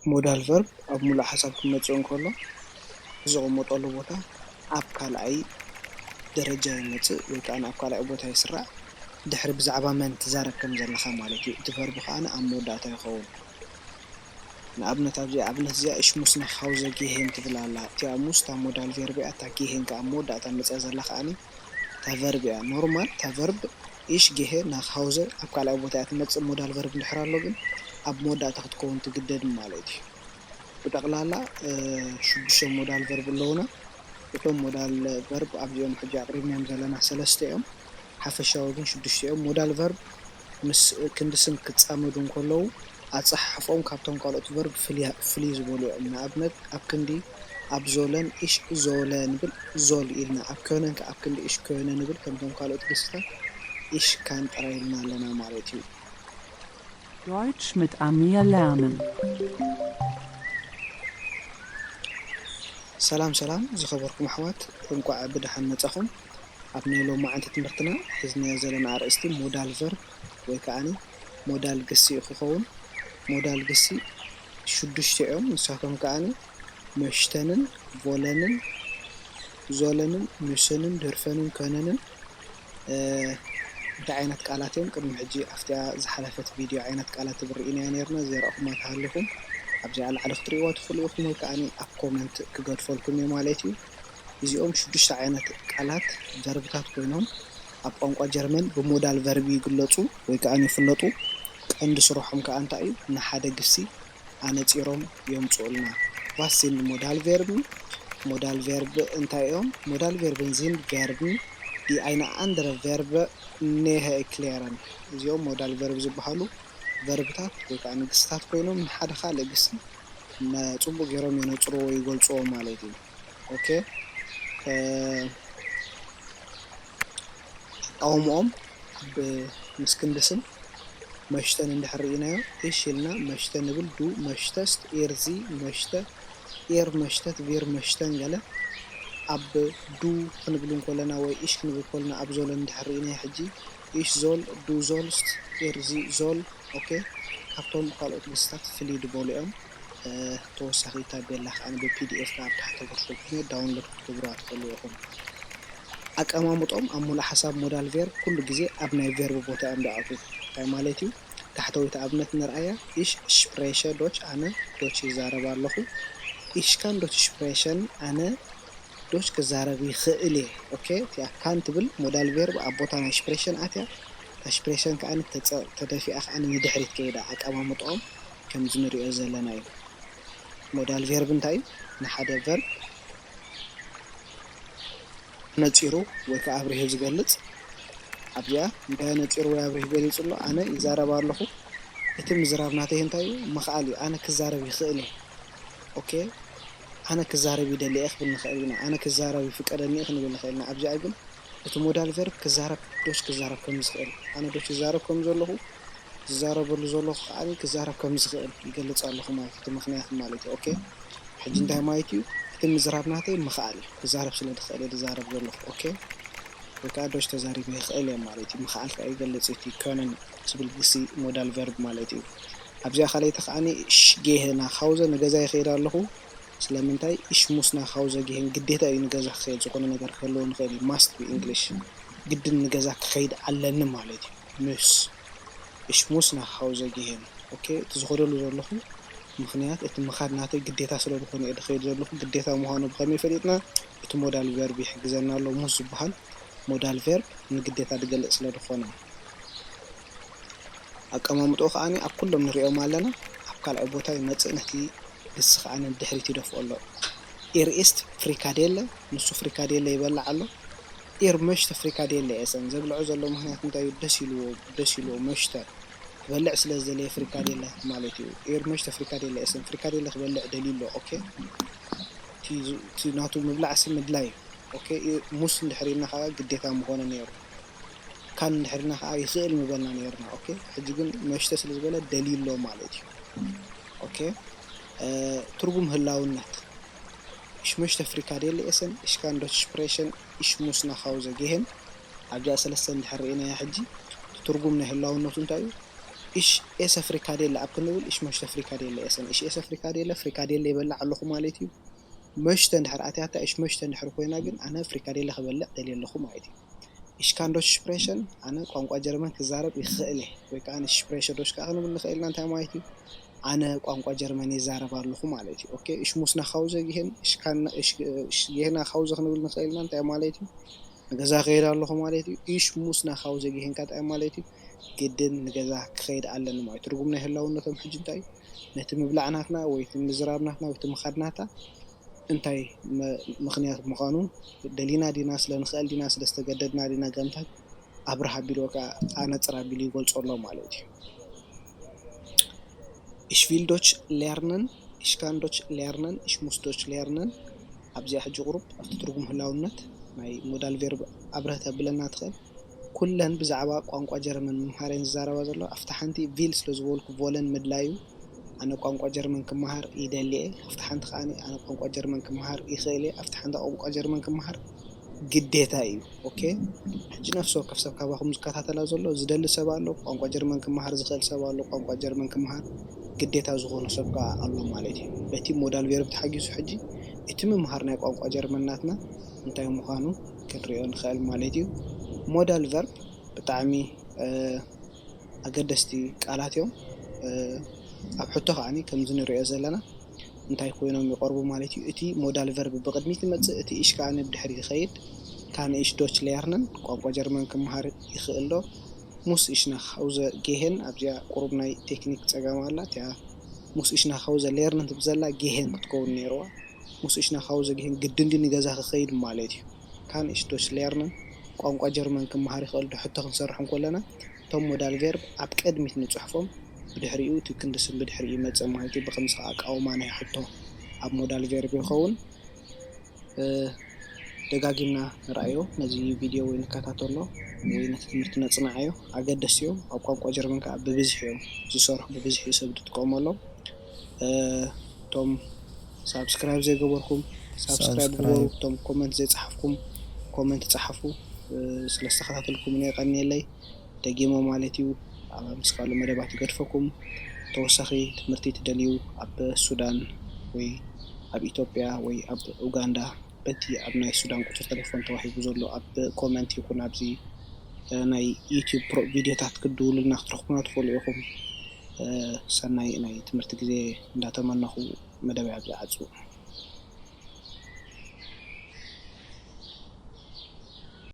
ሞዳል ቨርብ ኣብ ሙሉእ ሓሳብ ክመጽእ እንከሎ፣ ዝቕመጠሉ ቦታ ኣብ ካልኣይ ደረጃ ይመጽእ ወይ ከኣ ኣብ ካልኣይ ቦታ ይስራዕ። ድሕሪ ብዛዕባ መን ትዛረብ ከም ዘለኻ ማለት እዩ። እቲ ቨርብ ከኣ ኣብ መወዳእታ ይኸውን። ንኣብነት ኣብዚኣ ኣብነት እዚኣ እሽ ሙስ ናክ ሃውዘ ጌሄን ትብል ኣላ። እቲኣ ሙስ እታ ሞዳል ቨርብ እያ፣ እታ ጌሄን ከኣ ኣብ መወዳእታ መጽያ ዘላ ከኣ እታ ቨርብ እያ። ኖርማል እታ ቨርብ እሽ ጌሄ ናክ ሃውዘ ኣብ ካልኣይ ቦታ እያ ትመጽእ፣ ሞዳል ቨርብ እንድሕር ኣሎ ግን ኣብ መወዳእታ ክትከውን ትግደድ ማለት እዩ። ብጠቕላላ ሽዱሽተ ሞዳል ቨርብ ኣለውና። እቶም ሞዳል ቨርብ ኣብዚኦም ሕጂ ኣቕሪብናዮም ዘለና ሰለስተ እዮም። ሓፈሻዊ ግን ሽዱሽተ እዮም። ሞዳል ቨርብ ምስ ክንዲ ስም ክጻመዱ እንከለዉ ኣጸሓሕፍኦም ካብቶም ካልኦት ቨርብ ፍልይ ዝበሉ እዮም። ንኣብነት ኣብ ክንዲ ኣብ ዞለን እሽ ዞለ ንብል ዞል ኢልና፣ ኣብ ከነን ከኣ ኣብ ክንዲ እሽ ከነ ንብል ከምቶም ካልኦት ግስታት እሽ ካን ጥራይ ኢልና ኣለና ማለት እዩ። Deutsch mit Amir lernen. ሰላም ሰላም ዝኸበርኩም ኣሕዋት፣ እንቋዕ ብደሓን መጻኹም። ኣብ ናይ ሎማዓንቲ ትምህርትና ሒዝናዮ ዘለና ኣርእስቲ ሞዳል ቨርብ ወይ ከኣ ሞዳል ግሲ እዩ ክኸውን። ሞዳል ግሲ ሽዱሽተ እዮም። ንሳቶም ከኣ መሽተንን ቮለንን ዞለንን ኑሰንን ድርፈንን ከነንን እንታይ ዓይነት ቃላት እዮም? ቅድሚ ሕጂ ኣብቲኣ ዝሓለፈት ቪድዮ ዓይነት ቃላት ብ ርኢናያ ነርና፣ ዘረእኹማ ተሃሊኹም ኣብዚኣ ላዕሊ ክትርእይዋ ትኽእሉ ኢኹም፣ ወይ ከኣ ኣብ ኮመንት ክገድፈልኩም እየ ማለት እዩ። እዚኦም ሽዱሽተ ዓይነት ቃላት ቨርብታት ኮይኖም ኣብ ቋንቋ ጀርመን ብሞዳል ቨርቢ ይግለጹ ወይ ከኣ ይፍለጡ። ቀንዲ ስርሖም ከኣ እንታይ እዩ? ንሓደ ግሲ ኣነጺሮም የምጽኡልና። Was sind Modalverben? ሞዳል ቨርብ እንታይ እዮም? Modalverben sind Verben, die eine andere Verb näher erklären. እዚኦም ሞዳል ቨርብ ዝበሃሉ ቨርብታት ወይ ከዓ ግስታት ኮይኖም ንሓደ ካልእ ግሲ ጽቡቕ ገይሮም የነጽርዎ ወይ ይገልጽዎ ማለት እዩ። ኦኬ፣ ኣቃውምኦም ምስ ክንዲ ስም መሽተን እንድሕር ርኢናዮ፣ እሽ ኢልና መሽተ ንብል፣ ዱ መሽተ፣ ስት ኤር ዚ መሽተ፣ ኤር መሽተት፣ ቪር መሽተን ገለ። ኣብ ዱ ክንብል እንኮለና ወይ እሽ ክንብል ከለና ኣብ ዞለን እንድሕር ርኢናዮ ሕጂ፣ እሽ ዞል፣ ዱ ዞል፣ ስት ኤር ዚ ዞል። ኦኬ፣ ካብቶም ካልኦት ግስታት ፍልይ ዝበሉ እዮም። ተወሳኺ ታቤላ ከዓ ብ ፒ ዲ ኤፍ ኣብ ታሕቲ ከስፍረልኩም እየ፣ ዳውንሎድ ክትገብሩዋ ትኽእሉ ኢኹም። ኣቀማምጦም ኣብ ሙሉእ ሓሳብ ሞዳል ቬርብ ኩሉ ግዜ ኣብ ናይ ቬርብ ቦታ እዮም ዝኣትዉ። እንታይ ማለት እዩ? ታሕተወይቲ ኣብነት ንርኣያ። Ich spreche Deutsch፣ ኣነ ዶች ይዛረብ ኣለኹ። Ich kann Deutsch sprechen፣ ኣነ ዶች ክዛረብ ይኽእል እየ። ኦኬ፣ እቲኣ ካን ትብል ሞዳል ቬርብ ኣብ ቦታ ናይ ስፕሬሸን ኣትያ። እታ ስፕሬሸን ከዓ ተደፊኣ ከዓ ንድሕሪት ከይዳ። ኣቀማምጥኦም ከምዚ ንሪኦ ዘለና እዩ። ሞዳል ቬርብ እንታይ እዩ? ንሓደ ቨርብ ነፂሩ ወይ ከዓ ኣብሪሁ ዝገልፅ። ኣብዚኣ እንታይ ነፂሩ ወይ ኣብሪሁ ገሊፁ ኣሎ? ኣነ ይዛረብ ኣለኹ። እቲ ምዝራብ ናተይ እንታይ እዩ? ምኽኣል እዩ። ኣነ ክዛረብ ይኽእል እየ። ኦኬ፣ ኣነ ክዛረብ ይደሊ እየ ክብል ንኽእል ኢና። ኣነ ክዛረብ ይፍቀደኒ እዩ ክንብል ንኽእል ኢና። ኣብዚኣ ግን እቲ ሞዳል ቨርብ ክዛረብ፣ ዶች ክዛረብ ከም ዝኽእል፣ ኣነ ዶች ይዛረብ ከም ዘለኹ፣ ዝዛረበሉ ዘለኹ ከዓኒ ክዛረብ ከም ዝኽእል ይገልፅ ኣለኹ ማለት እዩ። እቲ ምኽንያት ማለት እዩ። ኦኬ፣ ሕጂ እንታይ ማለት እዩ? እቲ ምዝራብ ናተይ ምኽኣል እዩ። ክዛረብ ስለ ዝኽእል እየ ዝዛረብ ዘለኹ። ኦኬ፣ ወይ ከዓ ዶች ተዛሪበ ይኽእል እየ ማለት እዩ። ምኽኣል ከዓ ይገልፅ እዩ። እቲ ከነን ዝብል ግሲ ሞዳል ቨርብ ማለት እዩ። ኣብዚኣ ካልኣይቲ ከዓኒ እሽ ጌሄ ናክ ሃውዘ፣ ንገዛ ይኸይድ ኣለኹ። ስለምንታይ? እሽ ሙስ ናክ ሃውዘ ጌሄን፣ ግዴታ እዩ ንገዛ ክኸይድ፣ ዝኾነ ነገር ክህልዎ ንኽእል እዩ። ማስት ብ ኢንግሊሽ፣ ግድን ንገዛ ክኸይድ ኣለኒ ማለት እዩ። ምስ እሽ ሙስ ናክ ሃውዘ ጌሄን። ኦኬ፣ እቲ ዝኸደሉ ዘለኹ ምኽንያት እቲ ምኻድ ናተይ ግዴታ ስለ ዝኾነ እየ ዝኸይድ ዘለኹ። ግዴታ ምዃኑ ብኸመይ ፈሊጥና? እቲ ሞዳል ቨርብ ይሕግዘና ኣሎ። ሙስ ዝበሃል ሞዳል ቨርብ ንግዴታ ዝገልፅ ስለ ዝኾነ። ኣቀማምጥኡ ከዓኒ ኣብ ኩሎም ንሪኦም ኣለና። ኣብ ካልኣይ ቦታ ይመፅእ፣ ነቲ ግሲ ከዓኒ ንድሕሪት ይደፍኦ ኣሎ። ኢር ኢስት ፍሪካዴለ፣ ንሱ ፍሪካዴለ ይበልዕ ኣሎ። ኢር መሽተ ፍሪካዴለ ኤሰን፣ ዘብልዖ ዘሎ ምኽንያት እንታይ እዩ? ደስ ኢልዎ፣ ደስ ኢልዎ መሽተ ክበልዕ ስለ ዝደለየ ፍሪካዴለ ማለት እዩ። ኢር መሽተ ፍሪካዴለ ኤሰን፣ ፍሪካዴለ ክበልዕ ደልዩ ኣሎ። ኦኬ፣ እቲ ናቱ ምብላዕሲ ምድላይ እዩ። ኦኬ፣ ሙስ እንድሕር ኢልና ከዓ ግዴታ ምኾነ ነይሩ። ካን እንድሕር ኢልና ከዓ ይኽእል ምበልና ነይርና። ኦኬ፣ ሕጂ ግን መሽተ ስለ ዝበለ ደልዩ ኣሎ ማለት እዩ። ኦኬ፣ ትርጉም ህላውነት። Ich möchte Frikadelle essen, ich kann Deutsch sprechen, ich muss nach Hause gehen። ኣብዚኣ ሰለስተ እንድሕር ርኢናያ ሕጂ፣ እቲ ትርጉም ናይ ህላውነቱ እንታይ እዩ? እሽ ኤሰ ፍሪካዴለ ኣብ ክንብል እሽ መሽተ ፍሪካዴለ ኤሰን እሽ ኤሰ ፍሪካዴለ ፍሪካዴለ ይበልዕ ኣለኹ ማለት እዩ። መሽተ እንድሕር ኣትያታ እሽ መሽተ እንድሕር ኮይና ግን ኣነ ፍሪካዴለ ክበልዕ ደልየ ኣለኹ ማለት እዩ። እሽ ካን ዶች ስፕሬሽን ኣነ ቋንቋ ጀርመን ክዛረብ ይኽእል እየ ወይ ከዓ ንሽ ስፕሬሽን ዶች ከዓ ክንብል ንኽእል ኢና። እንታይ ማለት እዩ? ኣነ ቋንቋ ጀርመን ይዛረብ ኣለኹ ማለት እዩ። ኦኬ እሽ ሙስ ናኻውዘ ጊሄን እሽ ካን እሽ እሽ ጊሄና ካውዘ ክንብል ንኽእል ኢና። እንታይ ማለት እዩ? ንገዛ ክኸይድ ኣለኹ ማለት እዩ። እሽ ሙስ ናኻውዘ ጊሄን ካታይ ማለት እዩ? ግድን ንገዛ ክኸይድ ኣለኒ ማለት እዩ። ትርጉም ናይ ህላውነቶም ሕጂ እንታይ እዩ? ነቲ ምብላዕ ናትና ወይ እቲ ምዝራብ ናትና ወይ እቲ ምኻድ ናታ እንታይ መ- ምኽንያት ምዃኑ ደሊና ዲና ስለ ንኽእል ዲና ስለ ዝተገደድና ዲና ገምታት ኣብርህ ኣቢሉ ወይ ከዓ ኣነፅር ኣቢሉ ይገልፆ ኣሎ ማለት እዩ። Ich will Deutsch lernen, ich kann Deutsch lernen, ich muss Deutsch lernen። ኣብዚኣ ሕጂ ቁሩብ ኣብቲ ትርጉም ህላውነት ናይ ሞዳል ቬርብ ኣብርህ ተብለና ትኽእል። ኩለን ብዛዕባ ቋንቋ ጀርመን ምምሃር እየን ዝዛረባ ዘሎ። ኣብቲ ሓንቲ ቪል ስለ ዝበልኩ ቮለን ምድላይ እዩ። ኣነ ቋንቋ ጀርመን ክመሃር ይደሊ እየ። ኣብቲ ሓንቲ ከዓኒ ኣነ ቋንቋ ጀርመን ክመሃር ይኽእል እየ። ኣብቲ ሓንቲ ቋንቋ ጀርመን ክመሃር ግዴታ እዩ። ኦኬ ሕጂ ነፍሲ ወከፍ ሰብ ካባኹም ዝከታተላ ዘሎ ዝደሊ ሰብ ኣሎ፣ ቋንቋ ጀርመን ክመሃር ዝኽእል ሰብ ኣሎ፣ ቋንቋ ጀርመን ክመሃር ግዴታ ዝኾኑ ሰብ ከዓ ኣሎ ማለት እዩ። በቲ ሞዳል ቬርብ ተሓጊዙ ሕጂ እቲ ምምሃር ናይ ቋንቋ ጀርመን ናትና እንታይ ምዃኑ ክንሪኦ ንኽእል ማለት እዩ። ሞዳል ቨርብ ብጣዕሚ ኣገደስቲ ቃላት እዮም። ኣብ ሕቶ ከዓኒ ከምዚ ንሪኦ ዘለና እንታይ ኮይኖም ይቐርቡ ማለት እዩ። እቲ ሞዳል ቨርብ ብቕድሚት ይመፅእ፣ እቲ እሽ ከዓኒ ብድሕሪ ይኸይድ። ካን እሽ ዶች ሌርነን ቋንቋ ጀርመን ክመሃር ይኽእል ዶ? ሙስ እሽ ናኽ ሃውዘ ጌሄን ኣብዚኣ ቁሩብ ናይ ቴክኒክ ፀገም ኣላ። እቲኣ ሙስ እሽ ናኽ ሃውዘ ሌርነን ትብል ዘላ ጌሄን ክትከውን ነይርዋ። ሙስ እሽ ናኽ ሃውዘ ጌሄን ግድን ድዩ ንገዛ ክኸይድ ማለት እዩ። ካን እሽ ዶች ሌርነን ቋንቋ ጀርመን ክመሃር ይኽእል ዶ? ሕቶ ክንሰርሕ እንከለና እቶም ሞዳል ቬርብ ኣብ ቅድሚት ንፅሕፎም ብድሕሪኡ እቲ ክንዲ ስም ብድሕሪኡ ይመፅእ ማለት እዩ። ብኸምዚ ከዓ ኣቃውማ ናይ ሕቶ ኣብ ሞዳል ቬርብ ይኸውን። ደጋጊምና ንረኣዮ። ነዚ ቪድዮ ወይ ንከታተሎ ወይ ነቲ ትምህርቲ ነፅናዓዮ። ኣገደስቲ እዮም። ኣብ ቋንቋ ጀርመን ከዓ ብብዝሒ እዮም ዝሰርሑ፣ ብብዝሒ እዩ ሰብ ዝጥቀመሎም። እቶም ሳብስክራይብ ዘይገበርኩም ሳብስክራይብ ግበሩ። እቶም ኮመንት ዘይፀሓፍኩም ኮመንት ፀሓፉ። ስለዝተኸታተልኩም እኔ ቀኒየለይ። ደጊሞ ማለት እዩ። ኣብ ምስ ካልእ መደባት ይገድፈኩም። ተወሳኺ ትምህርቲ ትደልዩ ኣብ ሱዳን ወይ ኣብ ኢትዮጵያ ወይ ኣብ ኡጋንዳ በቲ ኣብ ናይ ሱዳን ቁፅሪ ተሌፎን ተዋሂቡ ዘሎ ኣብ ኮመንት ይኹን ኣብዚ ናይ ዩቲዩብ ቪዲዮታት ክትድውሉልና ክትረኽቡና ትኽእሉ ኢኹም። ሰናይ ናይ ትምህርቲ ግዜ እንዳተመነኹ መደብ ኣብዚ ዓፅው።